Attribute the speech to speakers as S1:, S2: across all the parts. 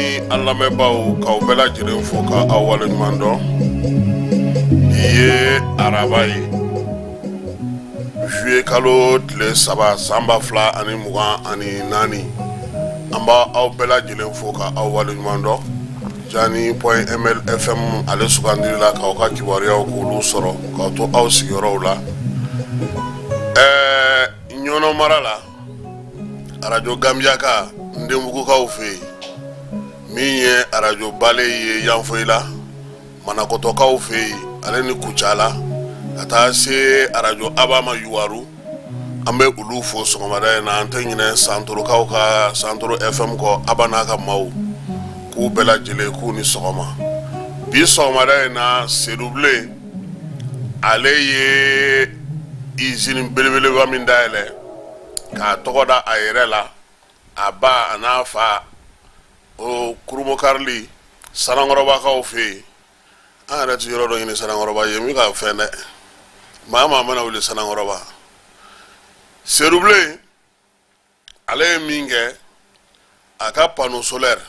S1: ni an lamɛnbaaw, k'aw bɛɛ lajɛlen fo ka aw waleɲuman dɔn. Bi ye araba ye, juillet kalo tile 3, san 2024. An b'a aw bɛɛ lajɛlen fo ka aw waleɲuman dɔn. Jani point ml fm ale sugandili la k'aw ka kibaruyaw k'olu sɔrɔ k'aw to aw sigiyɔrɔw la. Ɛɛ, Ɲɔnɔ mara la, arajo Gambiaka Ndenbugukaw fɛ yen, min ye arajo Bale ye Yanfoyila Manakɔtɔkaw fɛ yen, ale ni Kucala, ka taa se arajo Abama Yuwaru, an bɛ olu fo sɔgɔmada in na. An tɛ ɲinɛ Santorokaw ka Santoro fm kɔ, Aba n'a ka maaw, k'u bɛɛ lajɛlen k'u ni sɔgɔma. Bi sɔgɔmada in na, Sedubilen ale ye izini belebeleba min dayɛlɛ k'a tɔgɔ da a yɛrɛ la, a ba a n'a fa, o Kurunbonkarili Sanankɔrɔbakaw fɛ yen. An yɛrɛ tɛ yɔrɔ dɔ ɲini Sanankɔrɔba ye min ka fɛn dɛ, maa maa mana wuli Sanankɔrɔba. Sedubilen ale ye min kɛ, a ka panneau solaire,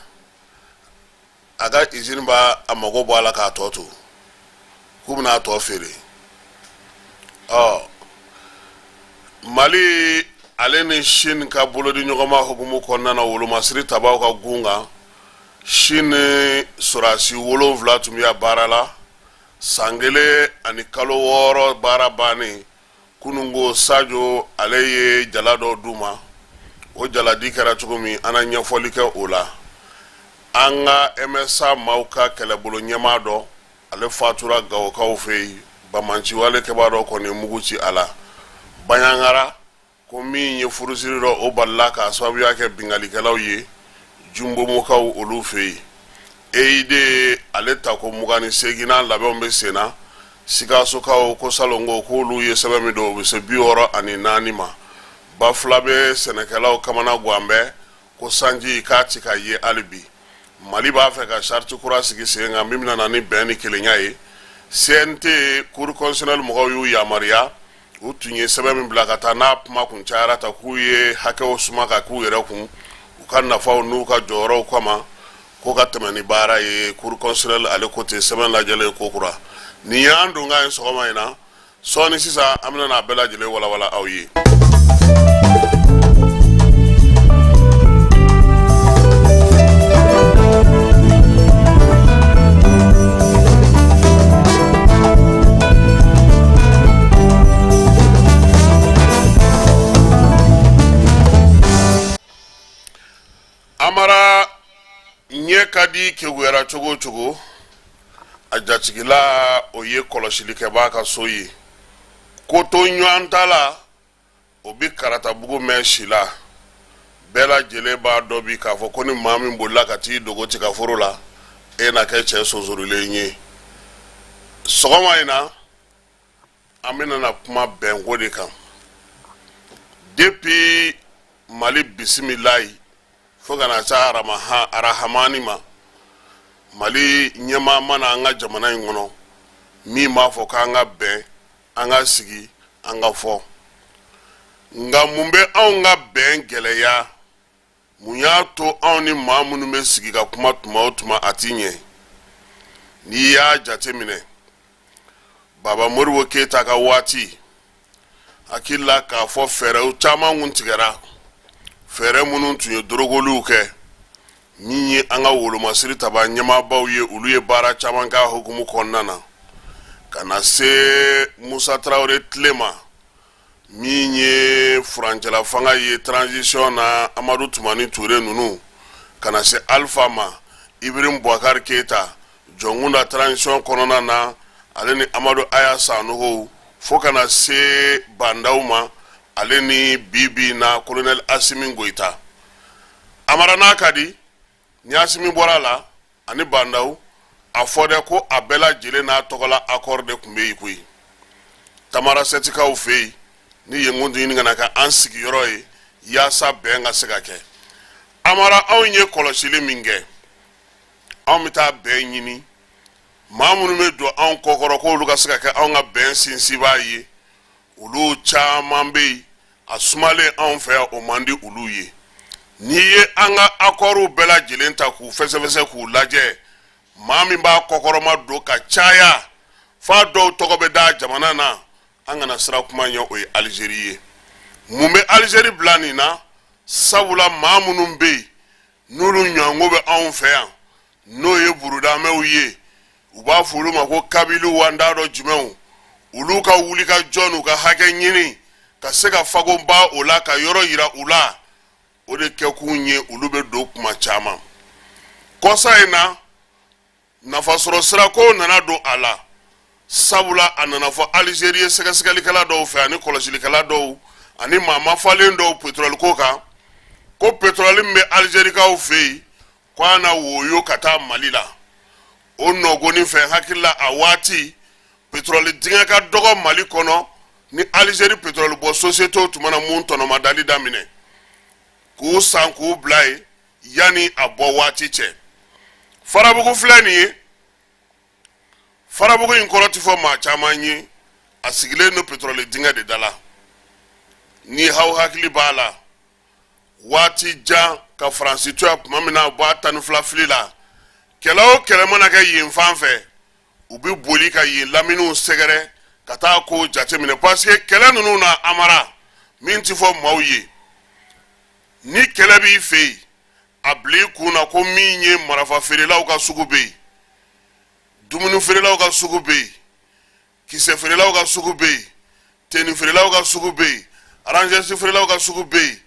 S1: a ka usine b'a a mago bɔ a la k'a tɔ to k'u bɛna a tɔ feere. Ɔ, Mali ale ni Chine ka bolodi ɲɔgɔnma hukumu kɔnɔna na, wolomasiri tabaw ka gun kan, Chine sɔrɔdasi 7 tun bɛ baara la san 1 ani kalo 6. Baara bannen kununko, Sajo ale ye jala dɔ d'u ma. O jaladi kɛra cogo min, an na ɲɛfɔli kɛ o la. An ka MSA maaw ka kɛlɛbolo ɲɛmaa dɔ, ale fatura Gawokaw fɛ yen. Banbaanciwale kɛbaa dɔ kɔni mugu ci a la Baɲangara. Ko min ye furusiri dɔ, o balila k'a sababuya kɛ binkannikɛlaw ye Junbomokaw olu fɛ yen. EID ale tako 28nan labɛnw bɛ sen na Sikasokaw. Ko salon ko k'olu ye sɛbɛn min don, o bɛ se 64 ma. Bafulabɛ sɛnɛkɛlaw kamana gan bɛ ko sanji k'a ti ka ye hali bi. Mali b'a fɛ ka charte kura sigi sen kan min bɛna na ni bɛn ni kelenya ye. CNT, cour constitutionnelle mɔgɔw y'u yamaruya, u tun ye sɛbɛn min bila ka taa n'a kuma kun cayara ta, k'u ye hakɛw suma ka k'u yɛrɛ kun u ka nafaw n'u ka jɔyɔrɔw kama, ko ka tɛmɛ ni baara ye. Cour constitutionnelle ale ko ten. Sɛbɛn lajɛlen ko kura nin y'an donkan ye sɔgɔma in na. Sɔɔni sisan, an bɛna n'a bɛɛ lajɛlen walawala aw ye. Amara ɲɛ ka di keguyara cogo o cogo, a jatigila o ye kɔlɔsilikɛbaa ka so ye. Ko to ɲɔgɔn ta la, o bɛ karatabugu mɛn si la. Bɛɛ lajɛlen b'a dɔn bi k'a fɔ ko ni maa min bolila ka t'i dogo tigaforo la, e na kɛ cɛ sonsorilen ye. Sɔgɔma in na, an bɛna na kuma bɛnko de kan. Depuis Mali bisimilayi fo ka na se arahamani ma, Mali ɲɛmaa ma na an ka jamana in kɔnɔ min b'a fɔ k'an ka bɛn, an ka sigi, an ka fɔ. Nka mun bɛ anw ka bɛn gɛlɛya? Mun y'a to anw ni maa minnu bɛ sigi ka kuma tuma o tuma, a ti ɲɛ? N'i y'a jateminɛ, Baba Modibo Keyita ka waati, hakili la k'a fɔ fɛɛrɛw caman kun tigɛra, fɛɛrɛ minnu tun ye dorogoliw kɛ. Min ye an ka wolomasiri taba ɲɛmaabaw ye, olu ye baara caman k'a hukumu kɔnɔna na, ka na se Musa Tarawele tile ma, min ye furancɛla fanga ye transition na, Amadu Tumani Ture ninnu, ka na se Alifa ma, Ibrahim Boubacar Keyita, Jɔnkunda transition kɔnɔna na, ale ni Amadu Aya Sanogo, fo ka na se Bah N'Daw ma, ale ni bi bi na colonel Asimi Goyita. Amara n'a ka di ni Asimi bɔra a la ani Bah N'Daw, a fɔ dɛ ko a bɛɛ lajɛlen n'a tɔgɔla accord de tun bɛ yen koyi. Tamarasɛtikaw fɛ yen ni yen kun tun ɲini ka na kɛ an sigiyɔrɔ ye yaasa bɛn ka se ka kɛ. Amara, anw ye kɔlɔsili min kɛ, anw bɛ taa bɛn ɲini, maa minnu bɛ don anw kɔkɔrɔ k'olu ka se ka kɛ anw ka bɛn sinsinbaa ye, olu caman bɛ yen, a sumalen anw fɛ yan, o man di olu ye. N'i ye an ka akɔriw bɛɛ lajɛlen ta k'u fɛsɛfɛsɛ k'u lajɛ, maa min b'a kɔkɔrɔma don ka caya f'a dɔw tɔgɔ bɛ da jamana na, an kana siran kuma ɲɛ, o ye Alizeri ye. Mun bɛ Alizeri bila nin na? Sabula maa minnu bɛ yen n'olu ɲɔgɔnko bɛ anw fɛ yan, n'o ye burudamɛw ye, u b'a fɔ olu ma ko kabiliw wa n t'a dɔn jumɛnw, olu ka wuli ka jɔ n'u ka hakɛ ɲini ka se ka fagoba o la ka yɔrɔ yira u la, o de kɛkun ye olu bɛ don kuma caman. Kɔsa in na, nafasɔrɔ sirako nana don a la, sabula a nana fɔ Alizeri ye sɛgɛsɛgɛlikɛla dɔw fɛ ani kɔlɔsilikɛla dɔw ani maa mafalen dɔw petrɔliko kan, ko petrɔli min bɛ Alizerikaw fɛ yen, ko a na woyo ka taa Mali la. O nɔgɔnin fɛ, hakili la a waati petrɔli dingɛ ka dɔgɔ Mali kɔnɔ ni Alizeri petrɔli bɔ sosiyetew tun mana mun tɔnɔmadali daminɛ k'u san k'u bila yen yanni a bɔ waati cɛ. Farabugu filɛ nin ye, Farabugu in kɔrɔ tɛ fɔ maa caman ye, a sigilen don petrɔli dingɛ de da la. Ni aw hakili b'a la, waati jan ka Faransi to yan tuma min na u b'a 12 fili la, kɛlɛ o kɛlɛ mana kɛ yen fan fɛ, u bɛ boli ka yen laminiw sɛgɛrɛ ka taa ko jateminɛ, parce que kɛlɛ ninnu na, amara min tɛ fɔ maaw ye, ni kɛlɛ b'i fɛ yen, a bila i kun na ko min ye marafa feerelaw ka sugu bɛ yen, dumuni feerelaw ka sugu bɛ yen, kisɛ feerelaw ka sugu bɛ yen, teni feerelaw ka sugu bɛ yen, rangers feerelaw ka sugu bɛ yen,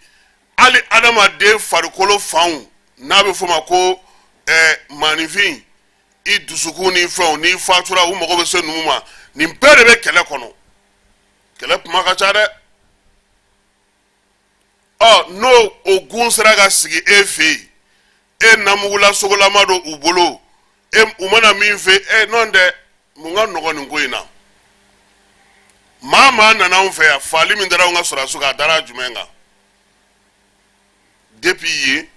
S1: hali adamaden farikolo fanw n'a bɛ f'o ma ko maaninfin, i dusukun ni fɛnw, n'i fatura u mago bɛ se ninnu ma. Nin bɛɛ de bɛ kɛlɛ kɔnɔ. Kɛlɛ kuma ka ca dɛ. Ɔ, n'o o gun sera ka sigi e fɛ yen, e namugula sogolama don u bolo, e u mana min fɛ e nɔ tɛ mun ka nɔgɔ nin ko in na. Maa maa nana anw fɛ yan, faali min dara anw ka sɔrɔdasiw kan, a dara jumɛn kan? Depuis yen,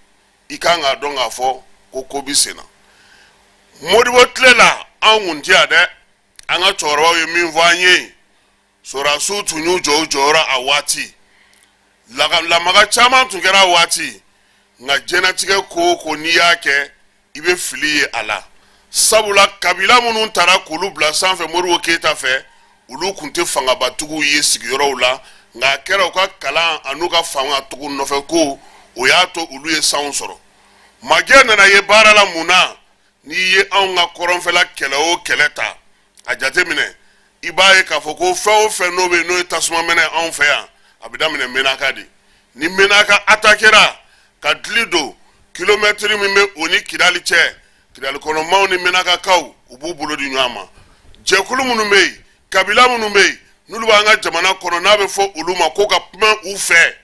S1: i kan k'a dɔn k'a fɔ ko ko bi sen na. Modibo tile la, anw kun tɛ yan dɛ. An ka cɛkɔrɔbaw ye min fɔ an ye, sɔrɔdasiw tun y'u jɔ u jɔyɔrɔ a waati, lamaga caman tun kɛra a waati. Nka diɲɛnatigɛ ko o ko, n'i y'a kɛ, i bɛ fili ye a la, sabula kabila minnu taara k'olu bila sanfɛ Modibo Keyita fɛ, olu tun tɛ fangabatigiw ye sigiyɔrɔw la, nka a kɛra u ka kalan an'u ka fanga tugu nɔfɛ ko o y'a to olu ye sanw sɔrɔ. Majɛ nana ye baara la mun na? N'i ye anw ka kɔrɔnfɛla kɛlɛ o kɛlɛ ta a jateminɛ, i b'a ye k'a fɔ ko fɛn o fɛn n'o bɛ yen n'o ye tasuma mɛnɛ anw fɛ yan, a bɛ daminɛ Menaka de. Ni Menaka atakera ka dili don, kilomɛtiri min bɛ o ni Kidali cɛ, Kidali kɔnɔmaw ni Menakakaw, u b'u bolo di ɲɔgɔn ma. Jɛkulu minnu bɛ yen, kabila minnu bɛ yen n'olu b'an ka jamana kɔnɔ, n'a bɛ fɔ olu ma ko ka kuma u fɛ,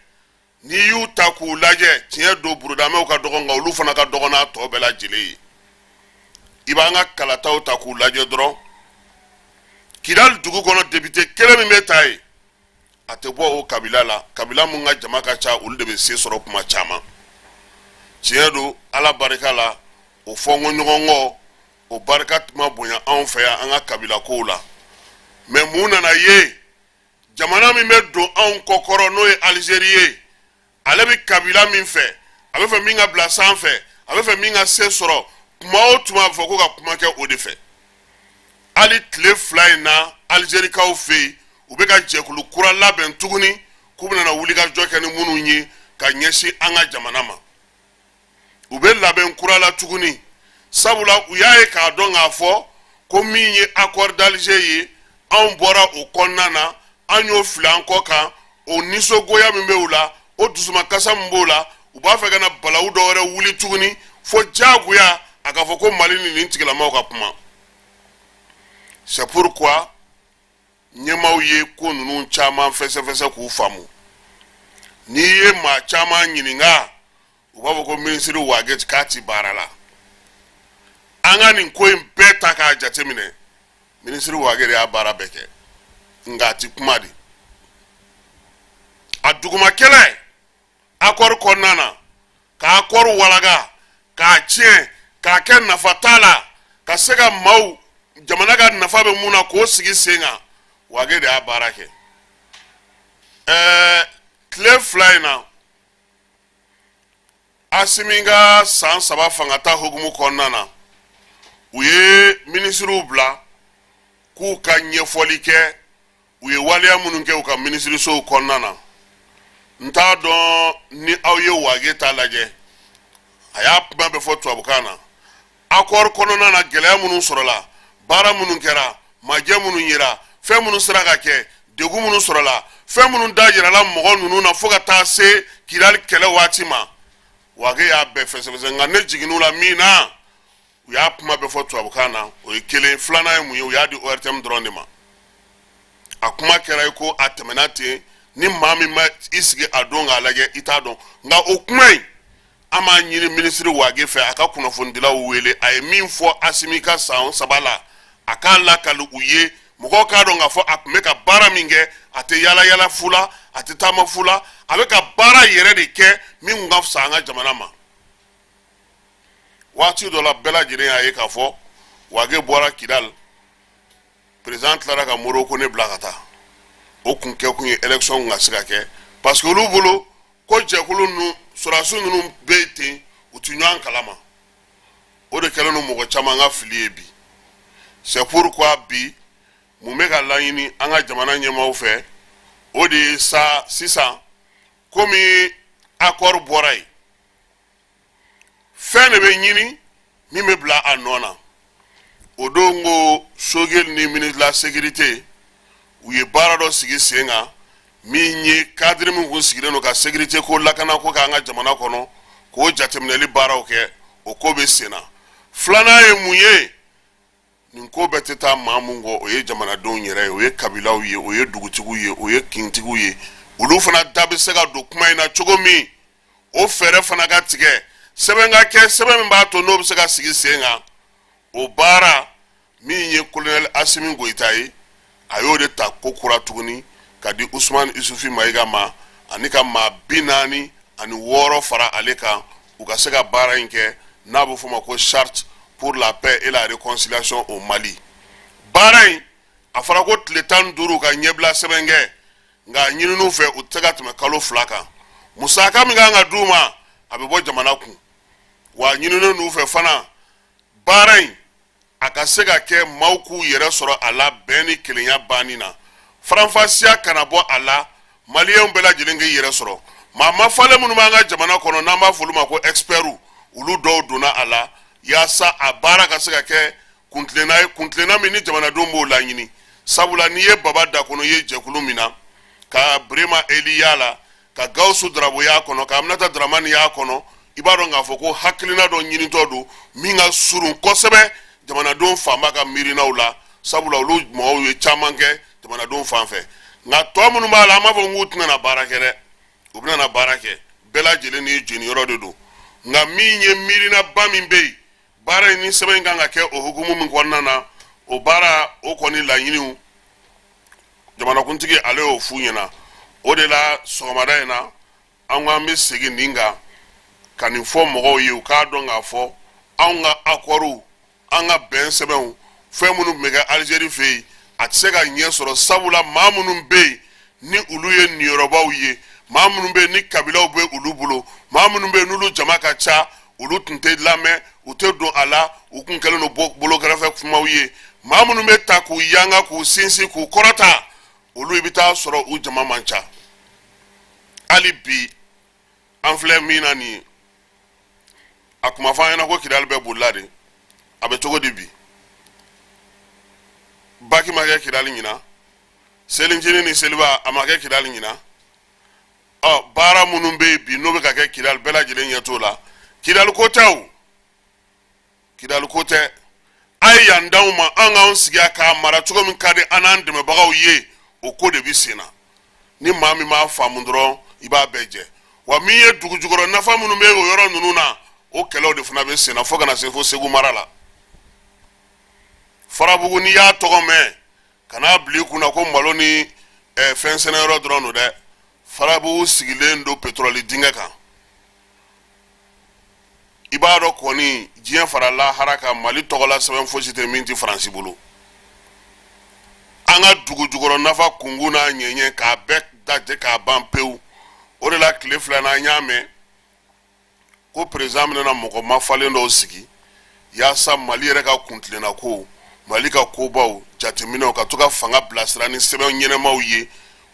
S1: n'i y'u ta k'u lajɛ, tiɲɛ don burudamɛw ka dɔgɔ, nka olu fana ka dɔgɔ n'a tɔ bɛɛ lajɛlen ye. I b'an ka kalataw ta k'u lajɛ dɔrɔn, Kidali dugu kɔnɔ, depite kelen min bɛ ta yen, a tɛ bɔ o kabila la. Kabila min ka jama ka ca, olu de bɛ se sɔrɔ kuma caman. Tiɲɛ don, Ala barika la, o fɔnko ɲɔgɔn kɔ, o barika ma bonya anw fɛ yan an ka kabila kow la. Mɛ mun nana ye? Jamana min bɛ don anw kɔkɔrɔ, n'o ye Alizeri ye, ale bɛ kabila min fɛ, a bɛ fɛ min ka bila sanfɛ, a bɛ fɛ min ka se sɔrɔ, tuma o tuma a bɛ fɔ ko ka kuma kɛ o de fɛ. Hali tile 2 in na, Alizerikaw fɛ yen, u bɛ ka jɛkulu kura labɛn tuguni k'u bɛna wulikajɔ kɛ ni minnu ye ka ɲɛsin an ka jamana ma. U bɛ labɛn kura la tuguni, sabula u y'a ye k'a dɔn k'a fɔ ko min ye accord d'Alger ye, anw bɔra o kɔnɔna na, an y'o fili an kɔ kan. O nisɔngoya min bɛ u la, o dusumakasa min b'o la, u b'a fɛ ka na balawu dɔ wɛrɛ wuli tuguni fo diyagoya a k'a fɔ ko Mali ni nin tigilamaw ka kuma. C'est pourquoi ɲɛmaaw ye ko ninnu caman fɛsɛfɛsɛ k'u faamu. N'i ye maa caman ɲininka, u b'a fɔ ko minisiri Wage k'a ti baara la. An ka nin ko in bɛɛ ta k'a jateminɛ, minisiri Wage de y'a baara bɛɛ kɛ, nka a ti kuma de. A duguma kɛlɛ accord kɔnɔna na, ka accord walaga k'a tiɲɛ, k'a kɛ nafa t'a la, ka se ka maaw jamana ka nafa bɛ mun na k'o sigi sen kan, Wage de y'a baara kɛ. Tile 2 in na. Asimi ka san 3 fangata hukumu kɔnɔna na, u ye minisiriw bila k'u ka ɲɛfɔli kɛ u ye waleya minnu kɛ u ka minisirisow kɔnɔna na. N t'a dɔn ni aw ye Wage ta lajɛ, a y'a kuma bɛɛ fɔ tubabukan na. Accord kɔnɔna na, gɛlɛya minnu sɔrɔla, baara minnu kɛra, majɛ minnu yera, fɛn minnu sera ka kɛ, degun minnu sɔrɔla, fɛn minnu da yirala mɔgɔ ninnu na fo ka taa se Kidali kɛlɛ waati ma, Wage y'a bɛɛ fɛsɛfɛsɛ. Nka ne jiginn'u la min na, u y'a kuma bɛɛ fɔ tubabukan na, o ye kelen. Filanan ye mun ye? U y'a di ORTM dɔrɔn de ma. A kuma kɛra i ko a tɛmɛna ten. Ni maa min ma i sigi a don k'a lajɛ, i t'a dɔn. Nka o kuma in, an b'a ɲini minisiri Wage fɛ, a ka kunnafonidilaw wele, a ye min fɔ Asimi ka san 3 la, a k'a lakali u ye, mɔgɔw k'a dɔn k'a fɔ a tun bɛ ka baara min kɛ, a tɛ yala yala fu la, a tɛ taama fu la, a bɛ ka baara yɛrɛ de kɛ min kun ka fisa an ka jamana ma. Waati dɔ la, bɛɛ lajɛlen y'a ye k'a fɔ Wage bɔra Kidali, président tilara ka Modibo Kone bila ka taa. O kun kɛ kun ye élection kun ka se ka kɛ, parce que olu bolo ko jɛkulu ninnu, sɔrɔdasi ninnu bɛ ten, u ti ɲɔgɔn kalama. O de kɛlen don mɔgɔ caman ka fili ye bi. C'est pourquoi bi, mun bɛ ka laɲini an ka jamana ɲɛmaaw fɛ, o de ye sa sisan, komi accord bɔra yen, fɛn de bɛ ɲini min bɛ bila a nɔ na. O don ko Choguel ni ministre de la sécurité, u ye baara dɔ sigi sen kan min ye cadre min kun sigilen don ka sécurité ko, lakana ko k'an ka jamana kɔnɔ, k'o jateminɛli baaraw kɛ, o ko bɛ sen na. Filanan ye mun ye? Nin ko bɛɛ tɛ taa maa mun kɔ, o ye jamanadenw yɛrɛ ye, o ye kabilaw ye, o ye dugutigiw ye, o ye kintigiw ye. Olu fana da bɛ se ka don kuma in na cogo min, o fɛɛrɛ fana ka tigɛ, sɛbɛn ka kɛ, sɛbɛn min b'a to n'o bɛ se ka sigi sen kan. O baara min ye colonel Asimi Goyita ye, a y'o de ta ko kura tuguni ka di Usumani Isufi Mayiga ma, ani ka maa 46 fara ale kan, u ka se ka baara in kɛ n'a bɛ f'o ma ko Charte pour la paix et la réconciliation au Mali. Baara in, a fɔra ko tile 15 ka ɲɛbila sɛbɛn kɛ, nka ɲininiw fɛ, u tɛ se ka tɛmɛ kalo 2 kan. Musaka min kan ka d'u ma, a bɛ bɔ jamana kun. Wa ɲininen d'u fɛ fana, baara in a ka se ka kɛ, maaw k'u yɛrɛ sɔrɔ a la, bɛn ni kelenya banni na, faranfasiya kana bɔ a la, maliyɛnw bɛɛ lajɛlen k'i yɛrɛ sɔrɔ. Maa mafalen minnu b'an ka jamana kɔnɔ, n'an b'a fɔ olu ma ko experts, olu dɔw donna a la yaasa a baara ka se ka kɛ kuntilenna ye, kuntilenna min ni jamanadenw b'o laɲini. Sabula n'i ye Baba Dakono ye jɛkulu min na, ka Birema Eli y'a la, ka Gawusu Darabo y'a kɔnɔ, ka Aminata Daramani y'a kɔnɔ, i b'a dɔn k'a fɔ ko hakilina dɔ ɲinitɔ don min ka surun kosɛbɛ jamanadenw fanba ka miirinaw la, sabula olu mɔgɔw ye caman kɛ jamanadenw fan fɛ. Nka tɔ minnu b'a la, an b'a fɔ k'u tɛna na baara kɛ dɛ, u bɛna na baara kɛ, bɛɛ lajɛlen n'i jeniyɔrɔ de don. Nka min ye miirinaba min bɛ yen, baara in ni sɛbɛn in kan ka kɛ o hukumu min kɔnɔna na, o baara o kɔni laɲiniw, jamanakuntigi ale y'o f'u ɲɛna. O de la, sɔgɔmada in na, an ko an bɛ segin nin kan ka nin fɔ mɔgɔw ye, u k'a dɔn k'a fɔ anw ka akɔriw, an ka bɛn sɛbɛnw, fɛn minnu tun bɛ kɛ Alizeri fɛ yen, a tɛ se ka ɲɛ sɔrɔ, sabula maa minnu bɛ yen ni olu ye niyɔrɔbaw ye, maa minnu bɛ yen ni kabilaw bɛ olu bolo, maa minnu bɛ yen n'olu jama ka ca, olu tun tɛ lamɛn, u tɛ don a la, u tun kɛlen don bolo kɛrɛfɛ kumaw ye. Maa minnu bɛ ta k'u yanga, k'u sinsin, k'u kɔrɔta, olu i bɛ taa sɔrɔ u jama man ca. Hali bi an filɛ min na nin ye, a kuma fɔ an ɲɛna ko Kidali bɛɛ bolila de, a bɛ cogo di bi? Baki ma kɛ Kidali ɲina, selincinin ni seliba a ma kɛ Kidali ɲina. Ɔ, baara minnu bɛ yen bi n'o bɛ ka kɛ Kidali, bɛɛ lajɛlen ɲɛ t'o la. Kidali ko tɛ o, Kidali ko tɛ. A ye yan d'anw ma, an k'anw sigi k'a mara cogo min ka di an n'an dɛmɛbagaw ye, o ko de bɛ sen na. Ni maa min m'a faamu dɔrɔn, i b'a bɛɛ jɛ. Wa min ye dugu jukɔrɔ nafa minnu bɛ o yɔrɔ ninnu na, o kɛlɛw de fana bɛ sen na fo ka na se fo Segu mara la. Farabugu, n'i y'a tɔgɔ mɛn, kan'a bila i kunna ko malo ni fɛn sɛnɛyɔrɔ dɔrɔn don dɛ. Farabugu sigilen don pétrole dingɛ kan. I b'a dɔn kɔni, diɲɛ fara lahara kan, Mali tɔgɔla sɛbɛn fosi tɛ min tɛ Faransi bolo. An ka dugu jukɔrɔ nafa kunkun n'a ɲɛɲɛ, k'a bɛɛ dajɛ k'a ban pewu. O de la, tile 2 na, an y'a mɛn Ko président bɛna mɔgɔ mafalen dɔw sigi yaasa Mali yɛrɛ ka kuntilenna ko, Mali ka kobaw jateminɛw, ka to ka fanga bilasira ni sɛbɛn ɲɛnɛmaw ye.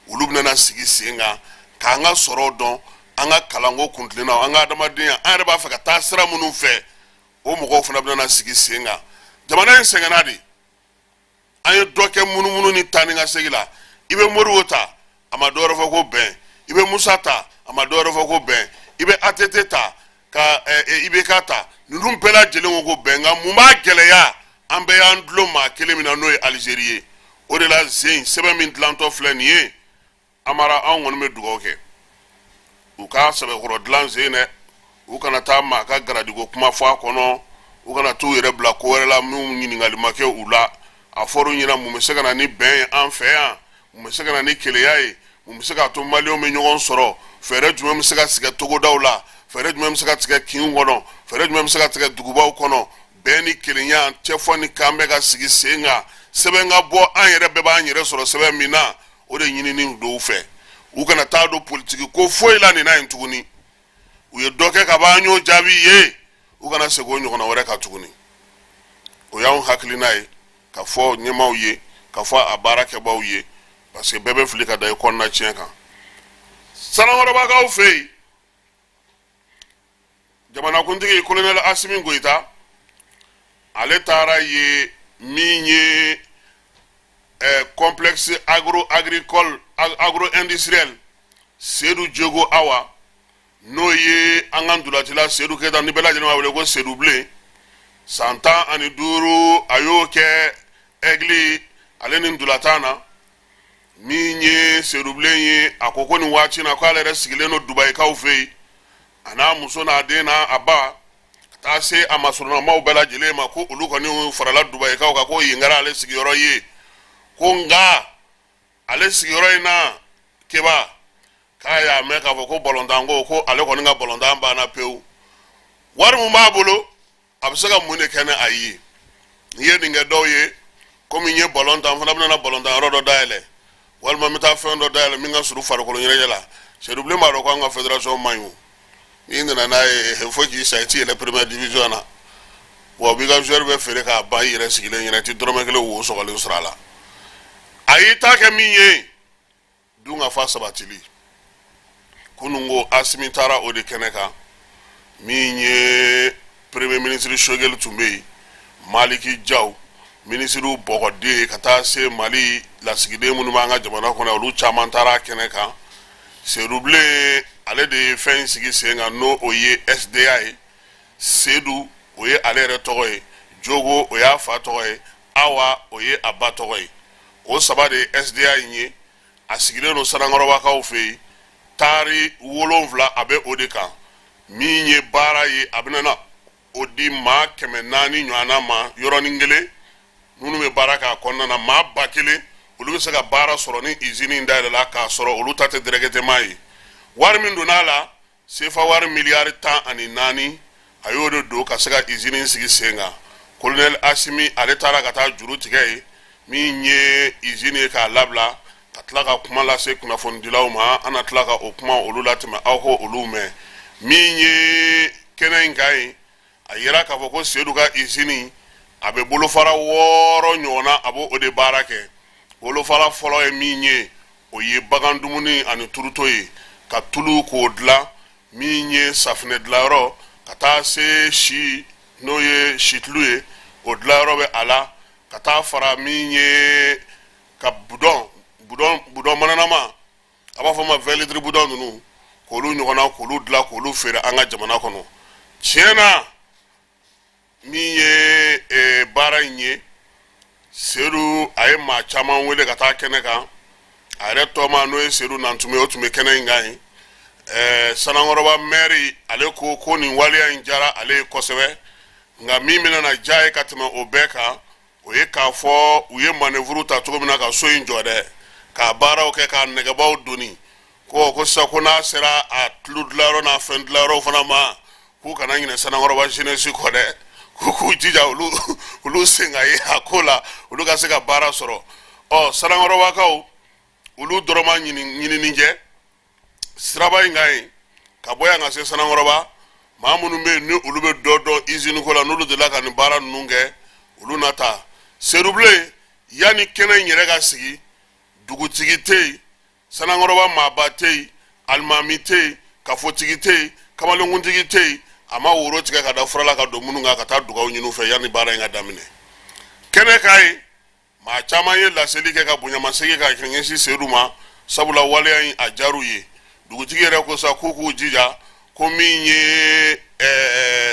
S1: Olu bɛna sigi sen kan k'an ka sɔrɔ dɔn, an ka kalanko kuntilennaw, an ka adamadenya, an yɛrɛ b'a fɛ ka taa sira minnu fɛ, o mɔgɔw fana bɛna sigi sen kan. Jamana in sɛgɛnna de, an ye dɔ kɛ munumunu ni taa ni ka segin la. I bɛ Modibo ta, a ma dɔwɛrɛ fɔ ko bɛn. I bɛ Musa ta, a ma dɔwɛrɛ fɔ ko bɛn. I bɛ ATT ta ka IBK ta, ninnu bɛɛ lajɛlen ko ko bɛn. Nka mun b'a gɛlɛya? An bɛɛ y'an dulon maa kelen min na, n'o ye Alizeri ye. O de la zen sɛbɛn min dilantɔ filɛ nin ye, Amara, anw kɔni bɛ dugawu kɛ u ka sɛbɛkɔrɔ dilan sen dɛ, u kana taa maa ka garadiko kuma fɔ a kɔnɔ, u kana t'u yɛrɛ bila ko wɛrɛ la minnu ɲininkali ma kɛ u la. A fɔra u ɲɛna mun bɛ se ka na ni bɛn ye an fɛ yan, mun bɛ se ka na ni kelenya ye, mun bɛ se k'a to maliyɛnw bɛ ɲɔgɔn sɔrɔ, fɛɛrɛ jumɛn bɛ se ka tigɛ togodaw la, fɛɛrɛ jumɛn bɛ se ka tigɛ kinw kɔnɔ, fɛɛrɛ jumɛn bɛ se ka tigɛ dugubaw kɔnɔ, bɛn ni kelenya, cɛfɔ ni kan bɛ ka sigi sen kan, sɛbɛn ka bɔ, an yɛrɛ bɛɛ b'an yɛrɛ sɔrɔ sɛbɛn min na. O de ɲinini dɔw fɛ, u kana taa don politiki ko foyi la nin na yen tuguni. U ye dɔ kɛ ka ban, an y'o jaabi ye, u kana segin o ɲɔgɔnna wɛrɛ kan tuguni. O y'anw hakilina ye ka fɔ ɲɛmaaw ye, ka fɔ a baarakɛbaaw ye, parce que bɛɛ bɛ fili ka da i kɔnɔna tiɲɛ kan. Sanankɔrɔbakaw fɛ yen, jamanakuntigi kolonɛli Asimi Goyita, ale taara ye min ye complexe agro agricole agro industriel Seydou Diogo Awa, n'o ye an ka ntolacila Seydou Keyita, ni bɛɛ lajɛlen b'a wele ko Seydou Bilen. San 15 a y'o kɛ Aigle ale ni ntolatan na. Min ye Seydou Bilen ye, a ko ko nin waati na k'ale yɛrɛ sigilen don Dubayikaw fɛ yen, a n'a muso n'a den n'a a ba, ka taa se a masurunnamaw bɛɛ lajɛlen ma, ko olu kɔni farala Dubayikaw kan, ko yen kɛra ale sigiyɔrɔ ye. Ko nka ale sigiyɔrɔ in na, Keba, k'a y'a mɛn k'a fɔ ko balontan ko ale kɔni ka balontan banna pewu. Wari min b'a bolo, a bɛ se ka mun de kɛ ni a ye? N'i ye nin kɛ dɔw ye, komi n ye balon tan, n fana bɛna balontan yɔrɔ dɔ dayɛlɛ, walima n bɛ taa fɛn dɔ dayɛlɛ min ka surun farikolo ɲɛnajɛ la. Seydou Bilen b'a dɔn ko an ka fédération man ɲi o. N'i nana n'a ye fo k'i sa, i t'i yɛlɛ première division na. Wa u b'i ka joueur bɛɛ feere k'a ban i yɛrɛ sigilen ɲɛna, i tɛ dɔrɔmɛ kelen wo sɔgɔlen sɔrɔ a la. A y'i ta kɛ min ye, dunkafa sabatili. Kunun ko Asimi taara o de kɛnɛ kan. Min ye premier ministre Choguel tun bɛ yen, Maliki Jaw, minisiriw bɔgɔden, ka taa se Mali lasigiden minnu b'an ka jamana kɔnɔ, olu caman taara kɛnɛ kan. Seydou Bilen, ale de ye fɛn in sigi sen kan, n'o o ye SDA ye. Seydou, o ye ale yɛrɛ tɔgɔ ye, Jogo, o y'a fa tɔgɔ ye, Awa, o ye a ba tɔgɔ ye. O saba de ye SDA in ye. A sigilen don Sanankɔrɔbakaw fɛ yen, taari 7 a bɛ o de kan. Min ye baara ye, a bɛna na o di maa 400 ɲɔgɔnna ma yɔrɔnin kelen, minnu bɛ baara k'a kɔnɔna na. Maa 1000, olu bɛ se ka baara sɔrɔ ni izini in dayɛlɛla, k'a sɔrɔ olu ta tɛ directement ye. Wari min donna a la, sefa wari miliyari 14, a y'o de don ka se ka izini sigi sen kan. Kolonɛli Asimi, ale taara ka taa juru tigɛ yen, min ye izini ye k'a labila, ka tila ka kuma lase kunnafonidilaw ma. An na tila ka o kuma olu latɛmɛ aw ko olu mɛn. Min ye kɛnɛ in kan yen, a yira k'a fɔ ko Sedu ka izini, a bɛ bolofara 6 ɲɔgɔnna, a b'o de baara kɛ. Bolofara fɔlɔ ye min ye, o ye bagan dumuni ani turuto ye, ka tulu k'o dilan, min ye safinɛ dilanyɔrɔ, ka taa se si, n'o ye situlu ye, o dilanyɔrɔ bɛ a la, ka taa fara min ye ka budɔn budɔn budɔn mananama, a b'a fɔ ma 20 litres budɔn ninnu, k'olu ɲɔgɔnna k'olu dilan k'olu feere an ka jamana kɔnɔ. Tiɲɛ na, min ye baara in ye, Sedu a ye maa caman wele ka taa kɛnɛ kan. A yɛrɛ tɔma, n'o ye Sedu Nantume, o tun bɛ kɛnɛ in kan yen. Sanankɔrɔba mɛri, ale ko ko nin waleya in diyara ale ye kosɛbɛ. Nka min bɛna na diya ye ka tɛmɛ o bɛɛ kan, o ye k'a fɔ u ye manœuvre ta cogo min na ka so in jɔ dɛ, k'a baaraw kɛ, k'a nɛgɛbaw doni, ko sisan ko n'a sera a tulu dilanyɔrɔ n'a fɛn dilanyɔrɔ fana ma, k'u kana ɲinɛ Sanankɔrɔba jeunesse kɔ dɛ, k'u k'u jija olu sen ka ye a ko la, olu ka se ka baara sɔrɔ. Ɔ, Sanankɔrɔbakaw, olu dɔrɔn ma ɲinini kɛ siraba in kan yen ka bɔ yan ka se Sanankɔrɔba. Maa minnu bɛ yen ni olu bɛ dɔ dɔn izini ko la, n'olu delila ka nin baara ninnu kɛ, olu na taa. Sedubilen, yanni kɛnɛ in yɛrɛ ka sigi, dugutigi tɛ yen, Sanankɔrɔba maaba tɛ yen, alimami tɛ yen, kafotigi tɛ yen, kamalenkuntigi tɛ yen. A ma woro tigɛ ka da fura la ka don minnu kan ka taa dugawu ɲini u fɛ yanni baara in ka daminɛ. Kɛnɛ kan yen, maa caman ye laseli kɛ ka bonyamasegin ka ɲɛsin Sedu ma, sabula waleya in a diyar'u ye. Dugutigi yɛrɛ ko sa k'u k'u jija ko min ye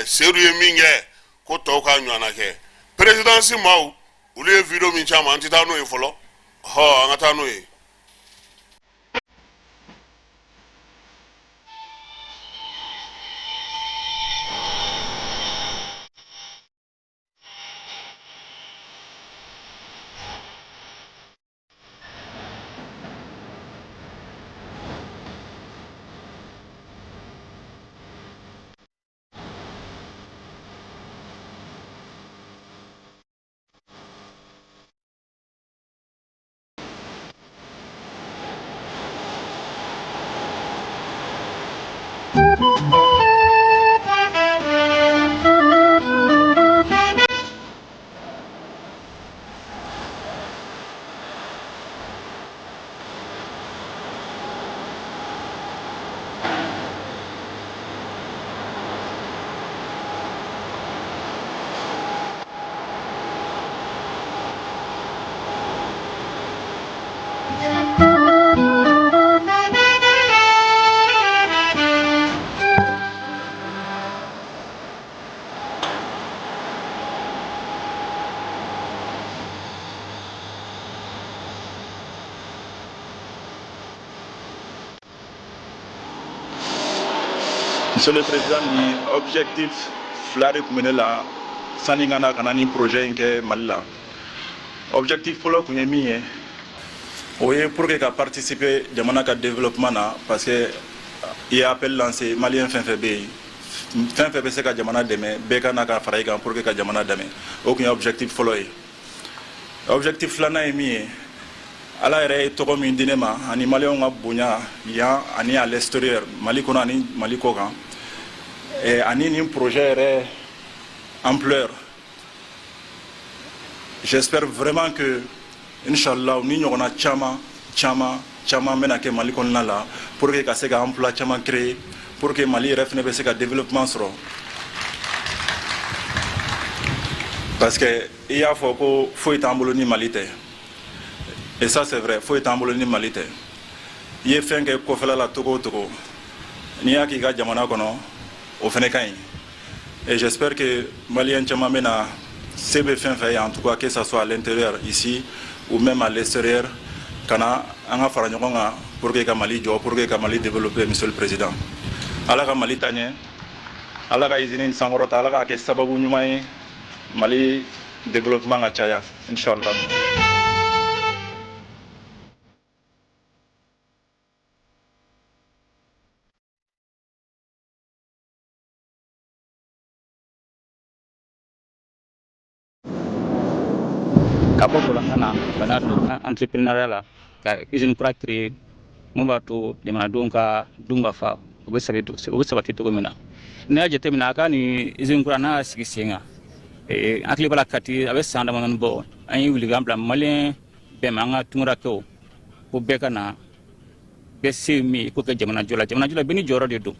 S1: Sedu ye min kɛ, ko tɔw k'a ɲɔgɔnna kɛ. Perezidansi maaw, olu ye video min ci an ma, an tɛ taa n'o ye fɔlɔ. Hɔ, an ka taa n'o ye.
S2: Monsieur le Président, ni objectif fila de tun bɛ ne la sani n ka na ka na ni projet in kɛ Mali la. Objectif fɔlɔ tun ye min ye, o ye pour que ka participer jamana ka développement na, parce que i ye appel lancé, malien fɛn fɛn bɛ yen, fɛn fɛn bɛ se ka jamana dɛmɛ, bɛɛ ka na ka fara i kan pour que ka jamana dɛmɛ. O tun ye objectif fɔlɔ ye. Objectif filanan ye min ye, Ala yɛrɛ ye tɔgɔ min di ne ma ani maliyɛnw ka bonya yan ani à l'extérieur, Mali kɔnɔ ani Mali kɔ kan, ani nin projet yɛrɛ ampleur, j'espère vraiment que inchallah ni ɲɔgɔnna caman caman caman bɛna kɛ Mali kɔnɔna la pour que ka se ka emploi caman créer, pour que Mali yɛrɛ fana bɛ se ka développement sɔrɔ, parce que i y'a fɔ ko foyi t'an bolo ni Mali tɛ, et ça c'est vrai, foyi t'an bolo ni Mali tɛ. I ye fɛn kɛ kɔfɛla la togo o togo, n'i y'a k'i ka jamana kɔnɔ, o fana ka ɲi. Et j'espère que maliyɛn caman bɛna se bɛ fɛn fɛn ye, en tout cas que ça soit à l'intérieur ici ou même à l'extérieur, ka na an ka fara ɲɔgɔn kan pour que ka Mali jɔ, pour que ka Mali développer. Monsieur le Président, Ala ka Mali ta ɲɛ, Ala ka usine sankɔrɔta, Ala k'a kɛ sababu ɲuman ye Mali développement ka caya, inchallah.
S3: Ka bɔ balontan na ka na don entrepreneuriat la, ka usine kura créer mun b'a to jamanadenw ka dun ka fa o bɛ sabati cogo min na. N'i y'a jateminɛ, a ka nin usine kura n'a y'a sigi sen kan, an hakili b'a la Kati, a bɛ san damadɔni bɔ, an ye welekan bila maliyɛn bɛɛ ma, an ka tunkarakɛw, ko bɛɛ ka na, bɛɛ se min i k'o kɛ jamana jɔ la. Jamana jɔ la, bɛɛ n'i jɔyɔrɔ de don.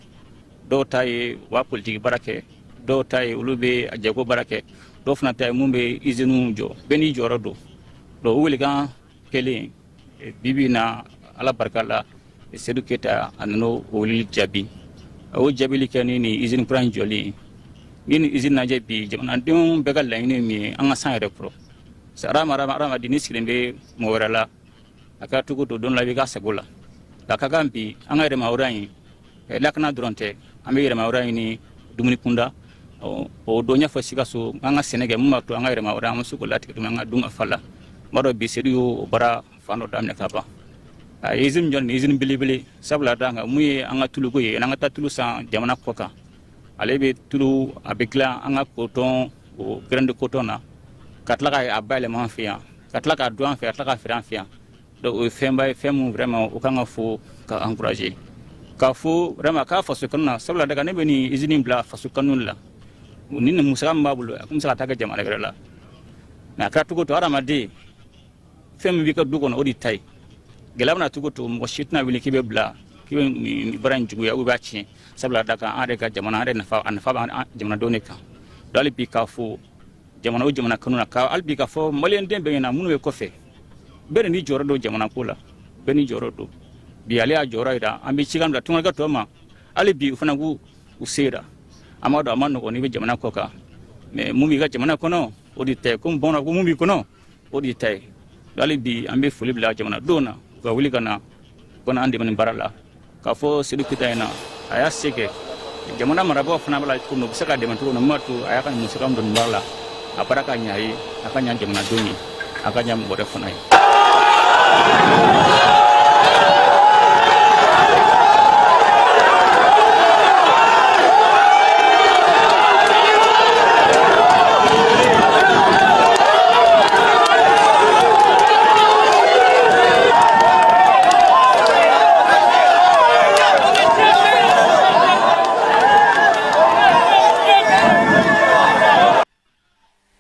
S3: Dɔw ta ye u b'a politiki baara kɛ, dɔw ta ye olu bɛ a jago baara kɛ, dɔw fana ta ye mun bɛ iziniw jɔ. Bɛɛ n'i jɔyɔrɔ don. Donc o welekan kɛlen, bi bi in na, Ala barika la, Sedu Keyita a nana o weleli jaabi. A y'o jaabili kɛ ni nin izini kura in jɔli ye. Ni nin izini lajɛ bi, jamanadenw bɛɛ ka laɲini ye min ye, an ka san yɛrɛ kɔrɔ. Hadamaden n'i sigilen bɛ mɔgɔ wɛrɛ la, a kɛra cogo don don la, i bɛ k'a sago la. A ka kan bi an ka yɛrɛmahɔrɔnya in, lakana dɔrɔn tɛ, an bɛ yɛrɛmahɔrɔnya ɲini dumuni kunda. O don ɲɛfɔ Sikaso, an ka sɛnɛ kɛ mun b'a to an ka yɛrɛmahɔrɔnya, an bɛ se k'o latigɛ an ka dun ka fa la. N b'a dɔn bi Sedu y'o baara fan dɔ daminɛ ka ban. A ye usine jɔ, nin usine belebele, sabula d'a kan mun ye an ka tuluko ye, an ka taa tulu san jamana kɔ kan. Ale bɛ tulu, a bɛ dilan an ka coton, o grain de coton na, ka tila k'a bayɛlɛma an fɛ yan, ka tila k'a dun an fɛ, ka tila k'a feere an fɛ yan. Donc o ye fɛnba ye, fɛn mun vraiment o kan ka fo ka encourager. K'a fɔ vraiment k'a faso kanu na, sabula daga ne bɛ nin usine bila faso kanu la. Ni nin musaka min b'a bolo, a kun bɛ se ka taa kɛ jamana wɛrɛ la. Mais a kɛra cogo o cogo, hadamaden, fɛn min b'i ka du kɔnɔ, o de ta ye. Gɛlɛya bɛna cogo o cogo, mɔgɔ si tɛna wuli k'i bɛ bila k'i bɛ nin baara in juguya ou b'a tiɲɛ, sabula da kan an yɛrɛ ka jamana, an yɛrɛ nafa, a nafa b'an jamanadenw de kan. Donc hali bi k'a fɔ jamana o jamana kanu na, ka hali bi k'a fɔ maliyɛnden bɛɛ ɲɛna, minnu bɛ kɔfɛ, bɛɛ de n'i jɔyɔrɔ don jamana ko la, bɛɛ n'i jɔyɔrɔ don. Bi ale y'a jɔyɔrɔ jira. An bɛ cikan bila tungaranke tɔw ma, hali bi u fana k'u u se yira. An b'a dɔn a ma nɔgɔn n'i bɛ jamana kɔ kan, mais mun b'i ka jamana kɔnɔ, o de ta ye. Komi bamananw ko mun b'i kɔnɔ, o de ta ye. Hali bi an bɛ foli bila jamanadenw na, u ka wuli ka na, u ka na an dɛmɛ nin baara la. K'a fɔ Sedu Keyita ɲɛna, a y'a se kɛ. Jamana marabagaw fana b'a la cogo min na, u bɛ se ka dɛmɛ cogo min na, min b'a to a y'a ka musaka min don nin baara la, a baara ka ɲɛ a ye, a ka ɲɛ jamanadenw ye, a ka ɲɛ mɔgɔ wɛrɛ fana ye.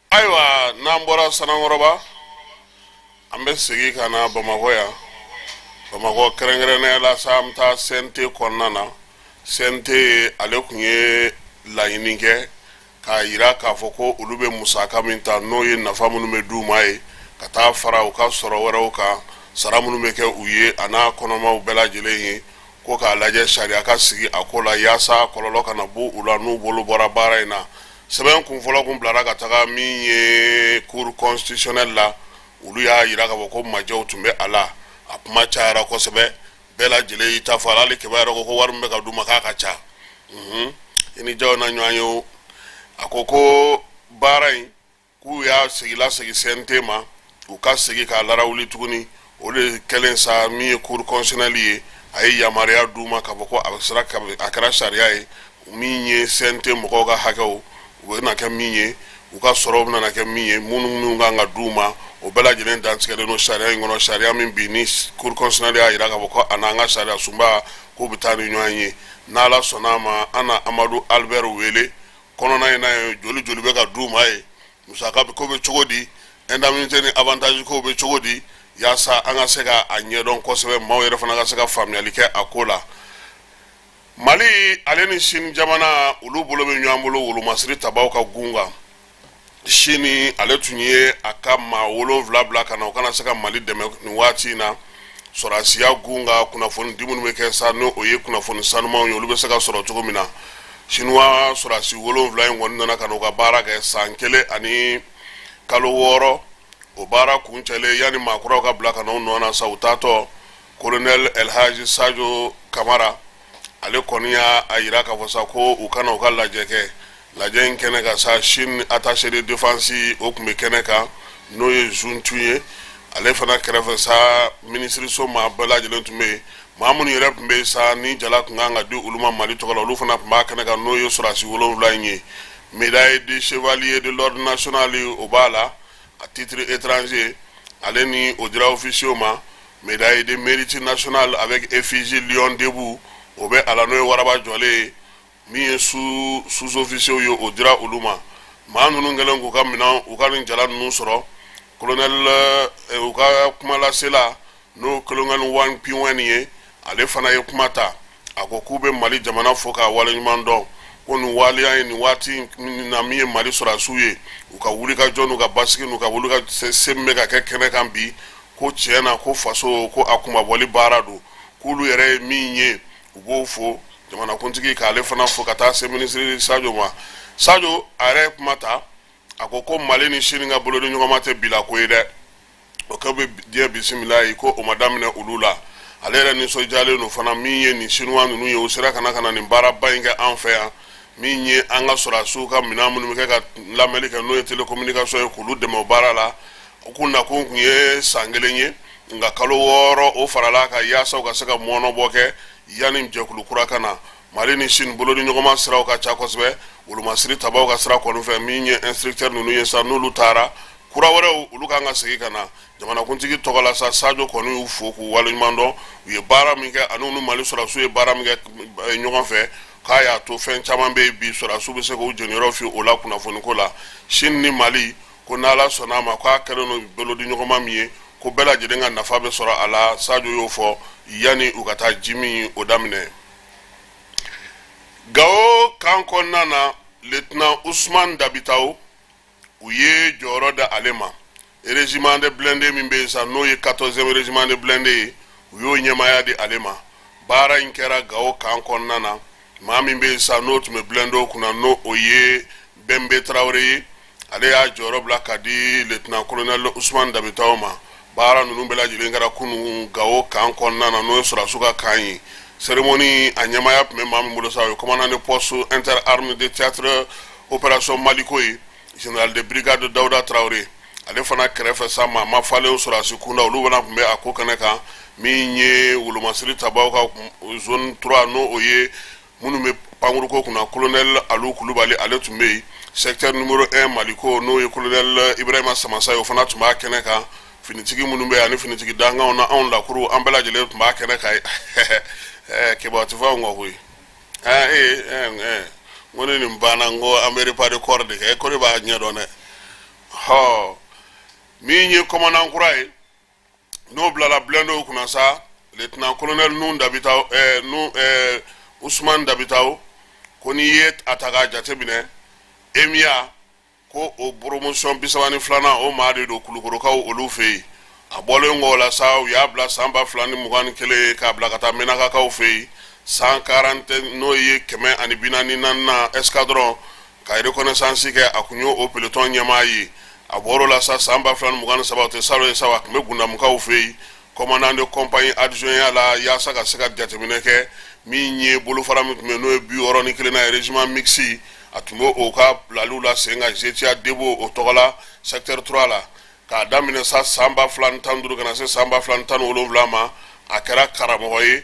S1: Ayiwa, n'an bɔra Sanankɔrɔba, an bɛ segin ka na Bamakɔ yan. Bamakɔ kɛrɛnkɛrɛnnenya la sa, an bɛ taa CNT kɔnɔna na. CNT, ale tun ye laɲini kɛ k'a yira k'a fɔ ko olu bɛ musaka min ta, n'o ye nafa minnu bɛ d'u ma ye ka taa fara u ka sɔrɔ wɛrɛw kan, sara minnu bɛ kɛ u ye a n'a kɔnɔmaw bɛɛ lajɛlen ye, ko k'a lajɛ sariya ka sigi a ko la yaasa kɔlɔlɔ kana bɔ u la n'u bolo bɔra baara in na. Sɛbɛn kun fɔlɔ kun bilara ka taga min ye cour constitutionnelle la, olu y'a yira k'a fɔ ko majɛw tun bɛ a la. A kuma cayara kosɛbɛ, bɛɛ lajɛlen y'i ta fɔ a la. Hali Keba yɛrɛ ko ko wari min bɛ ka d'u ma k'a ka ca. I ni jaw na ɲɔgɔn ye o. A ko ko baara in, k'u y'a segin lasegin CNT ma, u ka segin k'a larawuli tuguni. O de kɛlen sa, min ye cour constitutionnelle ye, a ye yamaruya d'u ma k'a fɔ ko a sera, a kɛra sariya ye. Min ye CNT mɔgɔw ka hakɛw, u bɛna kɛ min ye, u ka sɔrɔw bɛna kɛ min ye, minnu kan ka d'u ma, o bɛɛ lajɛlen dantigɛlen don sariya in kɔnɔ. Sariya min bi ni cour constitutionnelle y'a jira k'a fɔ ko a n'an ka sariya sunba k'u bɛ taa ni ɲɔgɔn ye. N'Ala sɔnna a ma, an na Amadu Albert wele kɔnɔna in na ye. Joli joli bɛ ka d'u ma ye, musaka ko bɛ cogo di, indemnité ni avantage ko bɛ cogo di, yaasa an ka se ka a ɲɛdɔn kosɛbɛ, maaw yɛrɛ fana ka se ka faamuyali kɛ a ko la. Mali ale ni Sini jamana, olu bolo bɛ ɲɔgɔn bolo wolomasiri tabaw ka gun kan. Sini ale tun ye a ka maa 7 bila ka na, u kana se ka Mali dɛmɛ nin waati in na sɔrɔdasiya gun kan, kunnafoni di minnu bɛ kɛ sa, n'o o ye kunnafoni sanumanw ye, olu bɛ se ka sɔrɔ cogo min na. Sinuwa sɔrɔdasi 7 in kɔni nana ka na u ka baara kɛ san 1 ani kalo 6. O baara kuncɛlen, yanni maa kuraw ka bila ka na u nɔ na sa, u taatɔ, colonel Elhaji Sajo Kamara ale kɔni y'a yira k'a fɔ sa ko u kana u ka lajɛ kɛ. Lajɛ in kɛnɛ kan sa, Chine attaché de défense, o tun bɛ kɛnɛ kan, n'o ye Zuntun ye. Ale fana kɛrɛfɛ sa, minisiriso maa bɛɛ lajɛlen tun bɛ yen. Maa minnu yɛrɛ tun bɛ yen sa, ni jala tun kan ka di olu ma Mali tɔgɔ la, olu fana tun b'a kɛnɛ kan, n'o ye sɔrɔdasi 7 in ye. Médaille de chevalier de l'ordre national, o b'a la à titre étranger, ale ni o dira officier ma. Médaille de mérite national avec effigie lion debout, o bɛ a la, n'o ye waraba jɔlen ye. Min ye sous-officiers ye, o dira olu ma. Maa ninnu kɛlen k'u ka minɛn, u ka nin jala ninnu sɔrɔ, colonel u ka kumalasela, n'o colonel Wang Pingwen ye, ale fana ye kuma ta. A ko k'u bɛ Mali jamana fo k'a waleɲuman dɔn, ko nin waleya ye nin waati na min ye Mali sɔrɔdasiw ye, u ka wulikajɔ n'u ka basigi n'u ka wuli ka se min bɛ ka kɛ kɛnɛ kan bi, ko tiɲɛ na ko faso ko a kunmabɔli baara don, k'olu yɛrɛ ye min ye, u b'o fo. Jamanakuntigi k'ale fana fo ka taa se minisiri Sajo ma. Sajo a yɛrɛ ye kuma ta, a ko ko Mali ni Sini ka bolodi ɲɔgɔnma tɛ bila ko ye dɛ, o ko bɛ diɲɛ bisimila ye, ko o ma daminɛ olu la. Ale yɛrɛ nisɔndiyalen don fana min ye nin sinuwa ninnu ye, u sera ka na ka na nin baaraba in kɛ an fɛ yan, min ye an ka sɔrɔdasiw ka minɛn minnu bɛ kɛ ka lamɛnni kɛ, n'o ye télécommunication ye, k'olu dɛmɛ o baara la. U kun nakun tun ye san 1 ye, nka kalo 6 o farala kan yaasa u ka se ka mɔnɔbɔ kɛ yanni jɛkulu kura ka na. Mali ni Sini bolodi ɲɔgɔnma siraw ka ca kosɛbɛ, wolomasiri tabaw ka sira kɔni fɛ. Min ye instructeur ninnu ye sa, n'olu taara Kura wɛrɛw, olu kan ka segin ka na. Jamanakuntigi tɔgɔ la sa, Sajo kɔni y'u fo k'u waleɲuman dɔn, u ye baara min kɛ ani ni Mali sɔrɔdasiw ye baara min kɛ ɲɔgɔn fɛ, k'a y'a to fɛn caman bɛ yen bi, sɔrɔdasiw bɛ se k'u jɔyɔrɔ fi o la kunnafoniko la. Sini ni Mali ko n'Ala sɔnna a ma, k'a kɛlen don bolodiɲɔgɔnma min ye, ko bɛɛ lajɛlen ka nafa bɛ sɔrɔ a la. Sajo y'o fɔ yanni u ka taa ji min o daminɛ Gawo kan kɔnɔna na. Lieutenant Usman Dabitaw, u ye jɔyɔrɔ da ale ma régiment de blindé min bɛ yen sa, n'o ye 14e régiment de blindé ye, u y'o ɲɛmaaya di ale ma. Baara in kɛra Gawo kan kɔnɔna na. Maa min bɛ yen sa, n'o tun bɛ blindé kunna, n'o o ye Bɛnbe Tarawele ye, ale y'a jɔyɔrɔ bila ka di lieutenant colonel Usman Dabitaw ma. Baara ninnu bɛɛ lajɛlen kɛra kunun Gawo kan kɔnɔna na, n'o ye sɔrɔdasiw ka kan ye. Cérémonie a ɲɛmaaya tun bɛ maa min bolo sa, o ye commandant de poste interarmes de théâtre opération Maliko ye, général de brigade Dawuda Tarawele. Ale fana kɛrɛfɛ sa, maa ma falen sɔrɔdasi kunda, olu fana tun bɛ a ko kɛnɛ kan. Min ye wolomasiri tabaw ka zone 3, n'o o ye minnu bɛ pankuruko kunna, colonel Alu Kulubali, ale tun bɛ yen. Secteur numéro 1 Maliko, n'o ye colonel Ibrahima Samasa ye, o fana tun b'a kɛnɛ kan. Finitigi minnu bɛ ani finitigi dankanw na, anw lakuru, an bɛɛ lajɛlen tun b'a kɛnɛ kan. Keba tɛ fɔ anw kɔ koyi. Ee n ko ni nin banna, n ko an bɛ repas de corps de kɛ, ko ne b'a ɲɛdɔn dɛ. Hɔ, min ye commandant kura ye, n'o bilala blindéw kunna sa, lieutenant colonel nu Dabitaw, nu Usman Dabitaw, ko n'i ye a ta k'a jateminɛ, EMIA ko o promotion 32nan, o maa de don Kulukorokaw olu fɛ yen. A bɔlen kɔ o la sa, u y'a bila san 2021 k'a bila ka taa Menakakaw fɛ yen, 140, n'o ye 144nan escadron, ka reconnaissance kɛ, a kun y'o o peloton ɲɛmaa ye. A bɔr'o la sa, san 2023, o tɛ salon ye sa, a tun bɛ Gundamukaw fɛ yen, commandant de compagnie adjoint la, yaasa ka se ka jateminɛ kɛ. Min ye bolofara min tun bɛ, n'o ye 61nan ye, régiment mixte, a tun bɛ o ka bilaliw la sen kan GTA Debo o tɔgɔ la, secteur 3 la. K'a daminɛ sa san 2015 ka na se san 2017 ma, a kɛra karamɔgɔ ye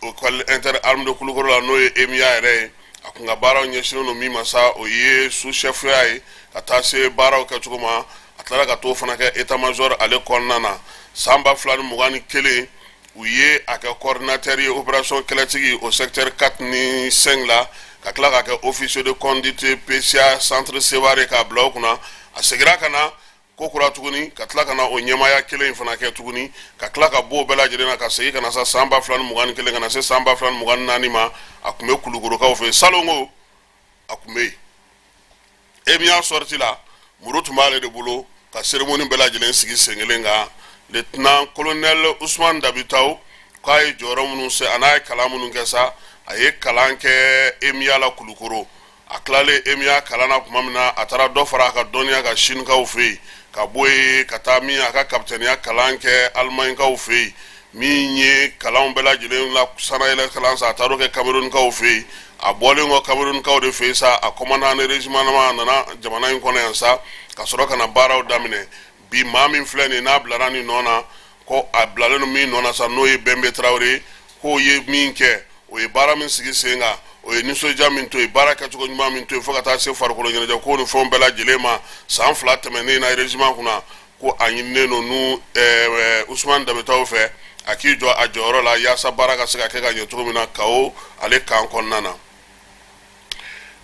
S1: école interarmes de Kulukoro la, n'o ye EMIA yɛrɛ ye. A kun ka baaraw ɲɛsinnen don min ma sa, o ye sous-chefya ye, ka taa se baaraw kɛcogo ma. A tilara ka t'o fana kɛ état major ale kɔnɔna na. San 2021, u ye a kɛ coordinateur ye opération kɛlɛtigi o secteur 4 ni 5 la, ka tila ka kɛ officier de conduite PCA centre Sevare k'a bila o kunna. A seginna ka na ko kura tuguni, ka tila ka na o ɲɛmaaya kelen in fana kɛ tuguni, ka tila ka bɔ o bɛɛ lajɛlen na, ka segin ka na sa san 2021 ka na se san 2024 ma, a tun bɛ Kulukorokaw fɛ yen. Salongo a tun bɛ yen EMIA sortie la, muru tun b'ale de bolo ka cérémonie bɛɛ lajɛlen sigi sen kelen kan. Lieutenant colonel Usman Dabitaw, k'a ye jɔyɔrɔ minnu se a n'a ye kalan minnu kɛ sa, a ye kalan kɛ EMIA la Kulukoro. A tilalen EMIA kalan na tuma min na, a taara dɔ fara a ka dɔnniya kan Sinikaw fɛ yen, ka bɔ yen ka taa min a ka kapitɛniya kalan kɛ Alimaɲikaw fɛ yen. Min ye kalanw bɛɛ lajɛlen la sanayɛlɛ kalan sa, a taar'o kɛ Kamerunkaw fɛ yen. A bɔlen kɔ Kamerunkaw de fɛ yen sa, a commandant de régiment ma nana jamana in kɔnɔ yan sa, ka sɔrɔ ka na baaraw daminɛ. Bi maa min filɛ nin n'a bilara nin nɔ na, ko a bilalen don min nɔ na sa, n'o ye Bɛnbe Tarawele, k'o ye min kɛ, o ye baara min sigi sen kan, o ye nisɔndiya min to yen, baara kɛcogo ɲuman min to yen, fo ka taa se farikolo ɲɛnajɛ ko ni fɛnw bɛɛ lajɛlen ma san 2 tɛmɛnen na régiment kunna, ko a ɲininen don n'u Usman Dabitaw fɛ, a k'i jɔ a jɔyɔrɔ la yaasa baara ka se ka kɛ ka ɲɛ cogo min na Kawo ale kan kɔnɔna na.